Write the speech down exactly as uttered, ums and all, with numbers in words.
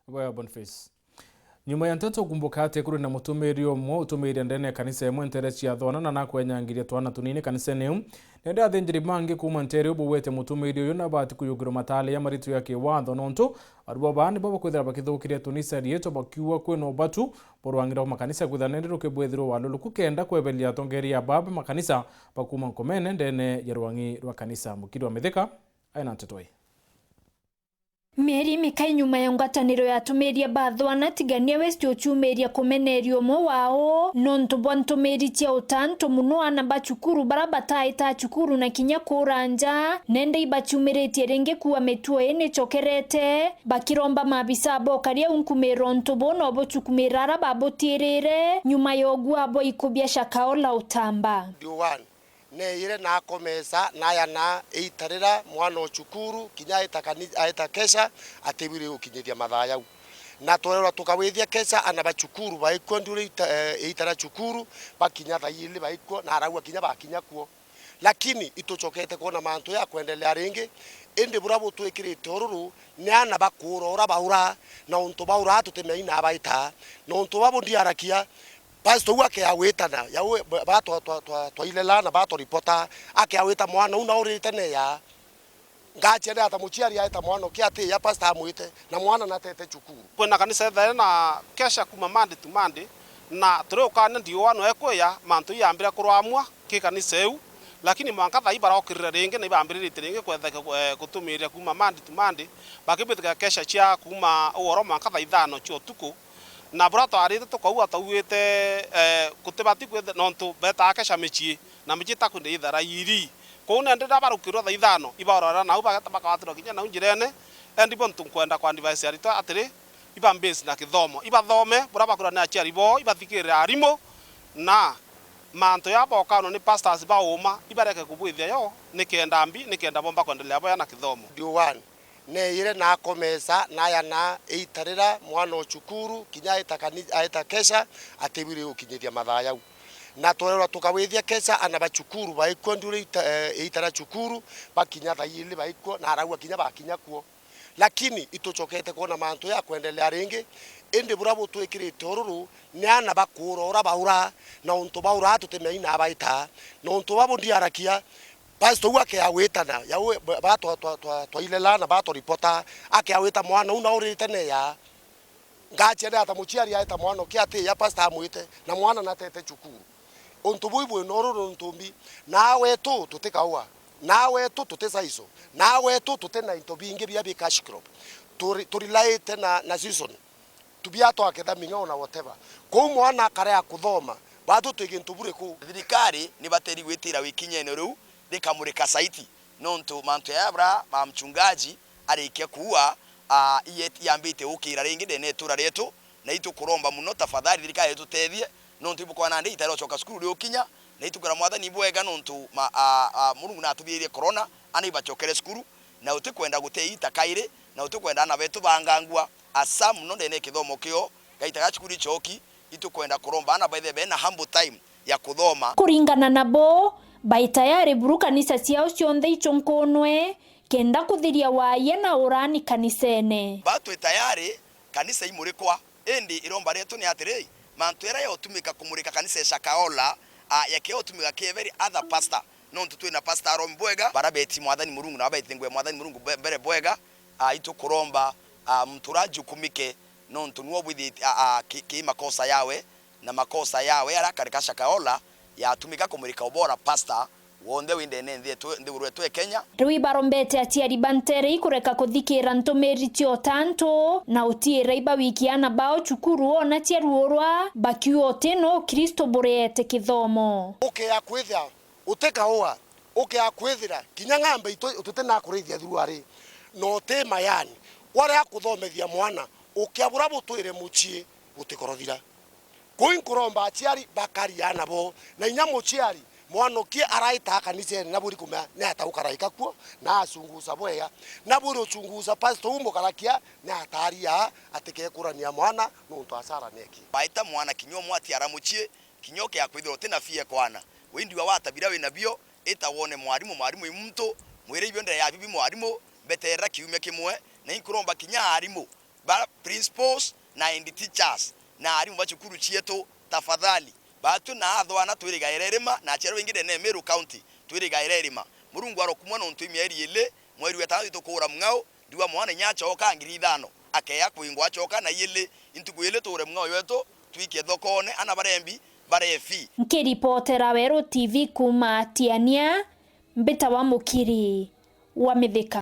Bwega Boniface. Nyuma ya nteto kumbuka ati kuri na mutumiri umwe utumiria ndene ya kanisa imwe ntere cia Thwana na nakwenyangiria twana tunini kanisene iu. Nende athinjiri bangi kuuma ntere iu bugwete mutumiri uyu na bati kuyugirwa mataale ya maritu ya kiwatho nontu aribo baa nibo bakwithira bakithukiria tunisa riitwa bakiuga kwina ubatu burwang'ira makanisa kwithira nende rukibwethirwa waluluku kenda kweberia atongeria baba makanisa bakuma nkomene ndene ya rwang'i rwa kanisa. Mukiri wa Mithika aina nteto ii. Mieri mikai nyuma ya ngwataniro ya atumiria ba Thwana, Tigania West uciumiria kumeneria umwe wao nontu bwa ntumiri cia utanto muno ana ba cukuru bara bataita cukuru na kinya kuura nja, nende ibaciumiritie ringi kuua mituo ii nicokerete, bakiromba maabisa bokaria unkumira untu buu no bucukumira ara babutiirire nyuma ya ugua bwa ikubia Shakahola Utamba. Ndio wana. Neeyire na akomesa, na ayana iita rira mwana o cukuru, kinya aita kani-, aita kesha, atibwire gukinyithia mathaa jau. Na twerwa tukawithia kesha, ana ba cukuru baikwo ndiuri iita, eh, iita ria cukuru, bakinya thaa ili baikwo, na arauga kinya bakinya kuo. Lakini itucokete kwona mantu ya kwendelea ringi, indi buria butwikirite ururu ni ana bakuura uria baura, na untu baura tutimenya na baita, na untu babu ndiarakia, Pastor uu akea gwitana, ya we, ba, ba twa, twa, twa, twailelana, ba twaripota, akea gwita mwana uu na urite neya. Ngacia ni ata muciari aeta mwana uki ati ya pastor amwite, na mwana natete cukuru. Kwina kanisa ethae na kesha kuma Monday to Monday, na turiukania ndiua no ekwiya mantu iyambire kurwamwa ki kanisa iu, lakini mwanka thaa ibarokirire ringi na ibambiriritie ringi kwetheke, eh, gutumiria kuma Monday to Monday, bakibwitikaga kesha cia kuma ugoro mwanka thaa ithano cia utuku. Na buria twarite tukauga twauite, eh, gutibati kwithira nontu betaa kesha micii, na micii itakwenda ithara iri. Kwou nende riria barukirwe thaa ithano, ibaorora nau bageta bakawatirwa kinya nau njirene. Endi bo ntu nkwenda kwa advice aritwa atiri, iba base na kithomo, ibathome, buria bakwirwa ni aciari boo, ibathikirire arimu, na mantu ya bokanwa ni pastors ba uma, ibareke kubwithia yo, nikenda mbi, nikenda bomba kwendelea boya na kithomo. Ndio wana. Neeyire na akomesa, na ayana iita rira mwana o cukuru, kinya aita kani-, aita kesha, atibwire gukinyithia mathaa jau. Na twerwa tukawithia kesha, ana ba cukuru baikwo ndiuri iita, eh, iita ria cukuru, bakinya thaa ili baikwo, na arauga kinya bakinya kuo. Lakini itucokete kwona mantu ya kwendelea ringi, indi buria butwikirite ururu ni ana bakuura uria baura, na untu baura tutimenya na baita, na untu babu ndiarakia, Pastor uu akea gwitana, ya we, ba, ba twa, twa, twa, twailelana, ba twaripota, akea gwita mwana uu na urite neya. Ngacia ni ata muciari aeta mwana uki ati ya pastor amwite, na mwana natete cukuru. Untu buu ibwina ururu nontu mbi, na wetu tutikaua, na wetu tutisaiso, na wetu tutina into bingi bia bi cash crop. Turi-, turilaite na, na season. Tubia twaketha ming'ao na whatever. Kwou mwana akarea kuthoma, batu twi gintu buriku? Thirikari ni bateri gwitira wikinyene riu rikamurika saiti, nontu mantu ya bra ba mchungaji arikia kuua, a, iye-, yambite ukira ringi ndene itura rietu, na itukuromba muno tafadhali thirikari itutethie, nontu ibukwana ndi itari ucoka cukuru riukinya, na itukira mwathani bwega nontu ma, a, a, Murungu natuthiirie corona, ana ibacokere cukuru, na utikwenda gute ita kairi, na utikwenda ana betu bangangua. Asa muno ndene kithomo kio, gaita ga cukuru icoki, itukwenda kuromba ana baithe bena humble time ya kuthoma. Kuringana nabo, bai tayari buru kanisa ciao cionthe ichunkunwe, kenda kuthiria waye na urani kanisene. Ba twi tayari, kanisa imurikwa, indi iromba rietu ni atiri, mantu era yotumika kumurika kanisa ya Shakahola, a, yake yotumika ki every other pastor, nontu twina pastor Aaron bwega, bara beti mwathani Murungu na babeti ngugi ya mwathani Murungu be-, mbere bwega, a, itukuromba, a, muntu ura ajukumike, nontu niwe ubwithite, a, a, ki, ki makosa yawe, na makosa yawe ara karika Shakahola yatumika kumurika ubora pastor wonthe wi ndene nthi yetu, nthiguru yetu ya Kenya. Riu ibarombete aciari ba ntere ikureka kuthikira ntumiri cia utantu, na utiira ibawikia ana bao cukuru ona ciaruurwa, bakiuga uti no Ukristo bureete kithomo. Ukea kwithia utikaua, ukea kwithira kinya ng'ambe itu tutina kurithia through ari, na uti mayani, kwaria kuthomethia mwana, ukea buria butwire mucii butikorothira. Kuu inkuromba aciari bakaria nabo, na inya muciari, mwana uki araita kanisene, na buri kumea ni ata ukaraika kuo, na acunguca bwega, na buri uchunguca pastor uu mukarakia ni ataria atikekurania mwana, nontu asara neki. Baita mwana kinya umwe atiara mucii, kinya ukea kwithirwa uti na fie kwana. Wi ndiwa watabira wi nabio, ita wone mwarimu, mwarimu i muntu, mwire ibio ndere ya bibi mwarimu, mbeterera kiumia kimwe, na inkuromba kinya arimu, Ba principals na head teachers na arimu ba cukuru cietu, tafadhali, batwi na athwana twirigaire irima, na aciari baingi ndene ya Meru County twirigaire irima. Murungu arokumwa nontu i mieri ili, mweri wa itano itukuura mng'ao, ndiwa mwana inya acoka ngiri ithano, akeya kwingwa acoka na ili, intuku ili tuure mng'ao ywetu, twike thokone, ana barembi, barefi. Nkiripotera Weru T V kuuma Tiania, mbitawa Mukiri wa Mithika.